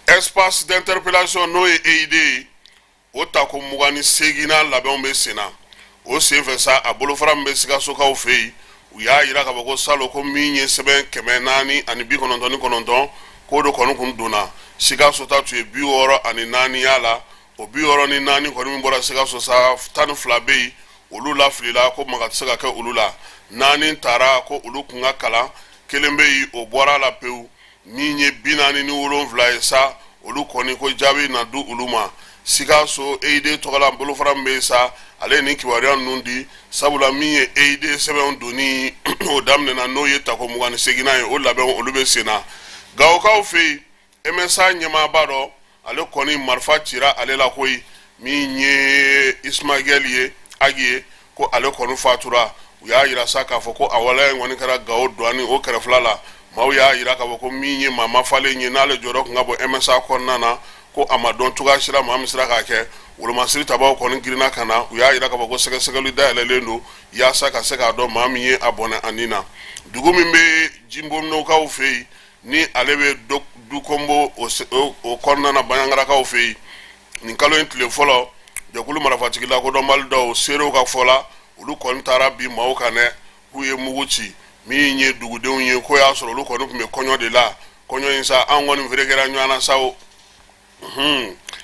S1: Espace d'interpellation, n'o ye EID ye, o tako 28nan labɛnw bɛ sen na. O senfɛ sa, a bolofara min bɛ Sikasokaw fɛ yen, u y'a jira k'a fɔ ko salon ko min ye sɛbɛn 499 k'o de kɔni kun donna Sikaso ta tun ye 64 y'a la. O 64 kɔni min bɔra Sikaso sa, 12 bɛ yen, olu lafilila, ko maga tɛ se ka kɛ olu la. Naani taara ko olu kun ka kalan, kelen bɛ yen, o bɔra a la pewu. Min ye 47 ye sa, olu kɔni ko jaabi na di olu ma. Sikaso EID tɔgɔla bolofara min bɛ yen sa, ale ye nin kibaruya ninnu di, sabula min ye EID sɛbɛnw donni o daminɛna, n'o ye tako 28nan ye, o labɛnw olu bɛ sen na Gawokaw fɛ yen. MSA ɲɛmaaba dɔ, ale kɔni marifa cira ale la koyi. Min ye Ismaɛl ye Agi ye, ko ale kɔni fatura. U y'a jira sa k'a fɔ ko a waleya in kɔni kɛra Gawo douane o kɛrɛfɛla la. Maaw y'a jira k'a fɔ ko min ye maa mafalen ye, n'ale jɔyɔrɔ tun ka bon MSA kɔnɔna na, Ko a ma dɔn cogoya si la maa min sera k'a kɛ. Wolomasiri tabaw kɔni girinna ka na, u y'a jira k'a fɔ ko sɛgɛsɛgɛli dayɛlɛlen don yaasa ka se k'a dɔn maa min ye a bɔnɛ a ni na. Dugu min bɛ Jinbonokaw fɛ yen, ni ale bɛ Dukombo o kɔnɔna na, Baɲangarakaw fɛ yen, nin kalo in tile fɔlɔ, jɛkulu marifatigi lakodɔnbali dɔw, seerew ka fɔ la, olu kɔni taara bin maaw kan dɛ, k'u ye mugu ci. Min ye dugudenw ye, k'o y'a sɔrɔ olu kɔni tun bɛ kɔɲɔ de la. Kɔɲɔ in sa, an kɔni ferekera ɲɔgɔn na sa o,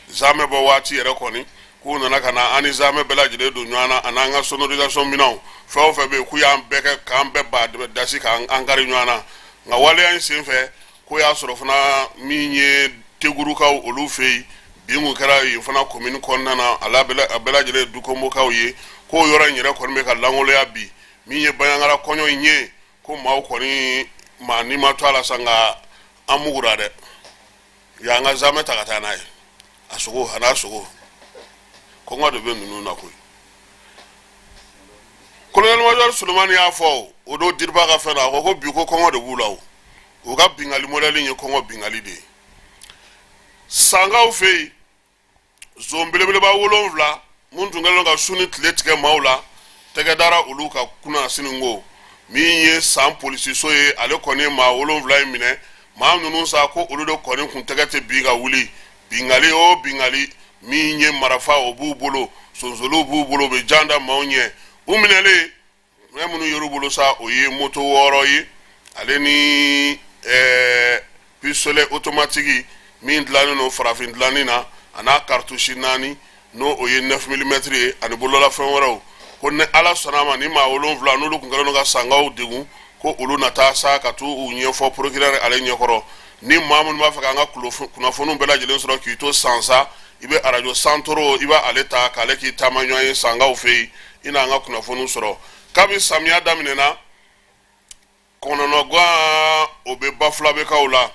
S1: zamɛ bɔ waati yɛrɛ kɔni, k'u nana ka na an ni zamɛ bɛɛ lajɛlen don ɲɔgɔn na, ani an ka sonorisation minɛnw, fɛn o fɛn bɛ yen, k'u y'an bɛɛ kɛ k'an bɛɛ ba dasi k'an kari ɲɔgɔn na. Nka waleya in senfɛ, k'o y'a sɔrɔ fana min ye Tegurukaw olu fɛ yen, bin kun kɛra yen fana komini kɔnɔna na, a bɛɛ lajɛlen ye Dukombokaw ye, k'o yɔrɔ in yɛrɛ kɔni bɛ ka lankoloya bi. Min ye Baɲangara kɔɲɔ in ye, ko maaw kɔni, maa ni ma to a la sa, nka an mugura dɛ. U y'an ka zamɛ ta ka taa n'a ye, a sogo a n'a sogo. Kɔngɔ de bɛ ninnu na koyi. Colonel major Solomani y'a fɔ o don Diriba ka fɛn na, a ko ko bi ko kɔngɔ de b'u la. O u ka bingali modèle ye kɔngɔ bingali de ye. Sankaw fɛ yen, zon belebeleba 7 mun tun kɛlen ka su ni tile tigɛ maaw la, tɛgɛ dara olu kan kunasini ko. Min ye San polisiso ye, ale kɔni ye maa 7 in minɛ. Maa ninnu sa, ko olu de kɔni kun tɛgɛ tɛ bin ka wuli. Bingali o bingali, min ye marifa o b'u bolo, sonsoliw b'u bolo, u bɛ jan da maaw ɲɛ. U minɛlen, minɛn minnu yer'u bolo sa, o ye moto 6 ye, ale ni pistolet automatique min dilannen don farafin dilanni na, a n'a cartouche 4, n'o o ye 9 millimètres ye, ani bololafɛn wɛrɛw. Ko ni Ala sɔnna a ma, ni maa 7 n'olu tun kɛlen don ka Sankaw degun, ko olu na taa sa ka t'u ɲɛfɔ procureur ale ɲɛkɔrɔ. Ni maa minnu b'a fɛ k'an ka kunnafoniw bɛɛ lajɛlen sɔrɔ k'i to San sa, i bɛ arajo Santoro, i b'ale ta k'ale k'i taama ɲɔgɔn ye Sankaw fɛ yen, i n'an ka kunnafoniw sɔrɔ. Kabi samiya daminɛna, kɔnɔnɔgan o bɛ Bafulabɛkaw la.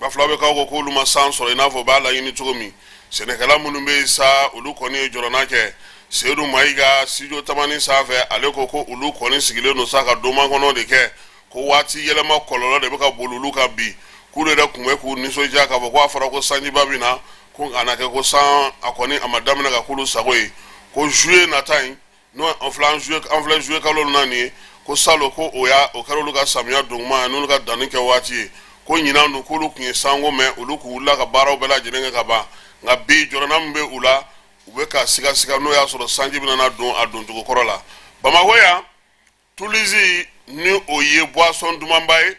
S1: Bafulabɛkaw ko k'olu ma san sɔrɔ i n'a fɔ u b'a laɲini cogo min. Sɛnɛkɛla minnu bɛ yen sa, olu kɔni ye jɔrɔna kɛ. Seyidu Mayiga, studio Tamani sanfɛ, ale ko ko olu kɔni sigilen don sa ka domakɔnɔ de kɛ, ko waati yɛlɛma kɔlɔlɔ de bɛ ka boli olu kan bi. K'olu yɛrɛ tun bɛ k'u nisɔndiya k'a fɔ ko a fɔra ko sanjiba bɛ na, ko a na kɛ ko san a kɔni a ma daminɛ ka k'olu sago ye, ko juillet nata in, n'o an filɛ an filɛ juillet kalo na nin ye, ko salon ko o y'a o kɛra olu ka samiya donkuma ye, n'olu ka danni kɛ waati ye. Ko ɲinan dun, k'olu tun ye sanko mɛn, olu k'u wulila ka baaraw bɛɛ lajɛlen kɛ ka ban, nka bi jɔrɔna min bɛ u la, u bɛ ka sigasiga n'o y'a sɔrɔ sanji bɛna na don a doncogo kɔrɔ la. Bamakɔ yan, Tulisi ni o ye boisson dumanba ye,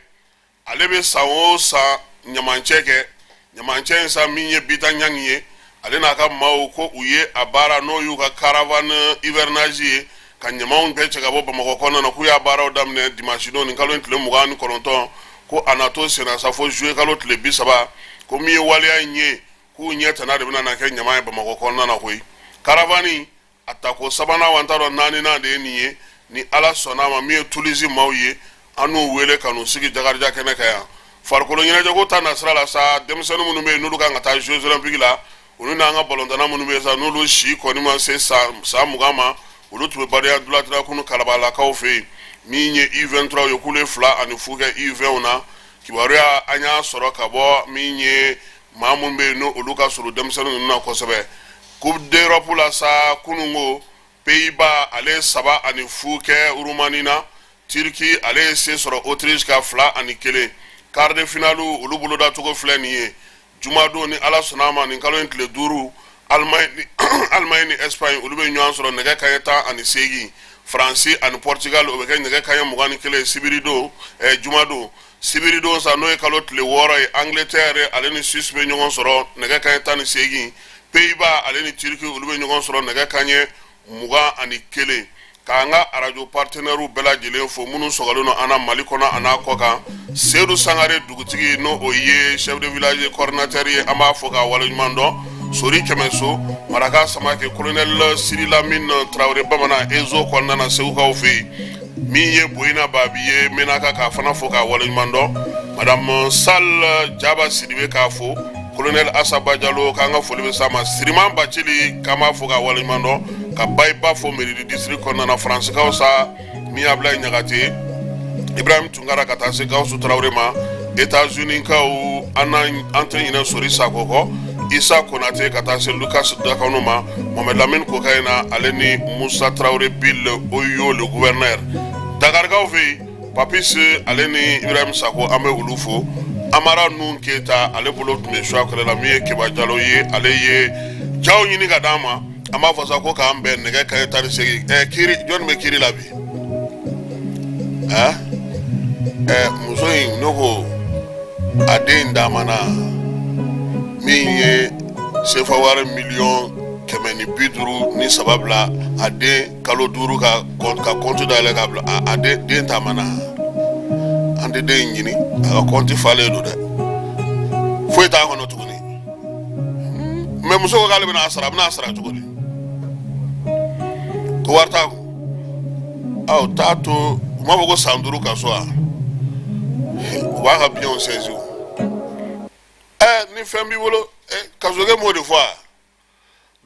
S1: ale bɛ san o san ɲamancɛ kɛ. Ɲamancɛ in sa, min ye Bita Ɲangi ye, ale n'a ka maaw, ko u ye a baara, n'o y'u ka caravane hivernage ye, ka ɲamanw bɛɛ cɛ ka bɔ Bamakɔ kɔnɔna na. K'u y'a baaraw daminɛ dimanche don, nin kalo in tile 29, ko a na to senna sa fo juillet kalo tile 30. Ko min ye waleya in ye, k'u ɲɛ tana de bɛna na kɛ ɲaman ye Bamakɔ kɔnɔna na koyi. Caravane a tako sabanan wa n t'a dɔn naaninan de ye nin ye. Ni Ala sɔnna a ma, min ye Tulisi maaw ye, an n'u wele ka n'u sigi Jakarija kɛnɛ kan yan. Farikolo ɲɛnajɛko ta nasira la sa, denmisɛnnin minnu bɛ yen n'olu kan ka taa Jeux olympiques la, olu n'an ka balontanna minnu bɛ yen sa, n'olu si kɔni ma se san 20 ma, olu tun bɛ badenya ntolatan kunu Kalabalakaw fɛ yen. Min ye U23 ye, k'olu ye 2-0 kɛ U20 na. Kibaruya an y'a sɔrɔ ka bɔ min ye maa minnu bɛ yen n'olu ka surun denmisɛnnin ninnu na kosɛbɛ. Coupe d'Europe la sa, kununko Pays-Bas ale ye 3-0 kɛ Roumanie na. Turquie ale ye se sɔrɔ Autriche kan 2-1. Quart de finale olu bolodacogo filɛ nin ye. Jumadon, ni Ala sɔnna a ma, nin kalo in tile 5, Allemagne ni Espagne olu bɛ ɲɔgɔn sɔrɔ nɛgɛ kanɲɛ 18. Faransi ani Portugal, o bɛ kɛ nɛgɛ kanɲɛ 21 sibiridon, jumadon. Sibiridon sa, n'o ye kalo tile 6 ye, Angleterre ale ni Suisse bɛ ɲɔgɔn sɔrɔ nɛgɛ kanɲɛ 18. Pays-Bas ale ni Turquie olu bɛ ɲɔgɔn sɔrɔ nɛgɛ kanɲɛ 21. K'an ka arajo partenaires bɛɛ lajɛlen fo, minnu sɔgɔlen don an na Mali kɔnɔ a n'a kɔ kan. Seyidu Sangare dugutigi, n'o o ye chef de village coordinateur ye, an b'a fo k'a waleɲuman dɔn. Sori Kɛmɛso, Maraka Samake, colonel Siri Lamine Tarawele bamanan Ezo kɔnɔna na Segukaw fɛ yen. Min ye Boyina Babi ye Menaka, k'a fana fo k'a waleɲuman dɔn. Madame Sal Jaba Sidibe k'a fo. Colonel Asa Bajalo, k'an ka foli bɛ s'a ma. Siriman Bacili, k'an b'a fo k'a waleɲuman dɔn. Ka Bayiba fo Méridi district kɔnɔna na. Faransikaw sa, min y'Abulayi Ɲagate, Ibrahim Tunkara, ka taa se Gawusu Tarawele ma. États-Unis kaw, an tɛ ɲinɛ Sori Sako kɔ. Isa Konate ka taa se Lucas Dakano ma, Mohamed Lamine Kokayina ale ni Musa Traoré Bill Oyo le gouverneur. Dakarikaw fɛ yen, Papis ale ni Ibrahim Sako, an bɛ olu fo. Amara Nun Keyita, ale bolo tun bɛ suwa kɛlɛ la. Min ye Keba Jalo ye, ale ye jaw ɲini ka d'an ma. An b'a fɔ sa ko k'an bɛn nɛgɛ kanɲɛ 18. Kiiri, jɔnni bɛ kiiri la bi? Muso in, ne ko a den taamana min ye sefa wari miliyɔn 153 bila a den kalo 5 ka kɔnti dayɛlɛ k'a bila a den taamana. An tɛ den in ɲini, a ka kɔnti falen don dɛ, foyi t'a kɔnɔ tuguni. Mɛ muso ko k'ale bɛna a sara, a bɛna a sara cogo di? Ko wari t'a kun. Aw t'a to u m'a fɔ ko san 5 kaso wa? U b'a ka biens saisi. Ni fɛn b'i bolo, kasokɛ m'o de fɔ wa?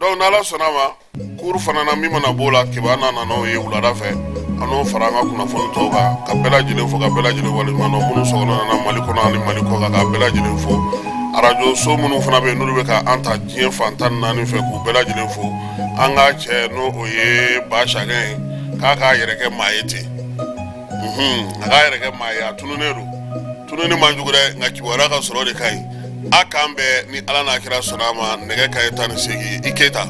S1: Donc n'Ala sɔnna ma, cour fana na, min mana b'o la, Keba n'a nana ye wulada fɛ, an n'o fara an ka kunnafoni tɔw kan. Ka bɛɛ lajɛlen fo, ka bɛɛ lajɛlen waleɲuman dɔn, minnu sɔgɔlen nana Mali kɔnɔ ani Mali kɔ kan, ka bɛɛ lajɛlen fo. Arajo so minnu fana bɛ yen, n'olu bɛ ka an ta diɲɛ fan 14 fɛ, k'u bɛɛ lajɛlen fo. An ka cɛ, n'o o ye Ba Sakɛ ye, k'a k'a yɛrɛ kɛ maa ye ten, a k'a yɛrɛ kɛ maa ye. A tununnen don, tununi man jugu dɛ, nka kibaruya ka sɔrɔ de ka ɲi. A k'an bɛn ni Ala n'a kira sɔnna a ma nɛgɛ kanɲɛ 18. I Keyita.